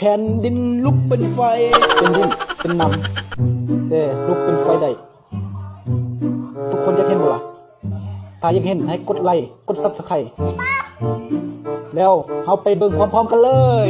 ແຜ່ນດິນລຸກເປັນໄຟ ເປັນດິນເປັນນ້ຳ ແຕ່ລຸກເປັນໄຟໄດ້. ທຸກຄົນຢາກເຫັນບໍ່ລະ? ຖ້າຢາກເຫັນໃຫ້ກົດໄລ້ ກົດ Subscribe ແລ້ວເຮົາໄປເບິ່ງພ້ອມໆກັນເລີຍ.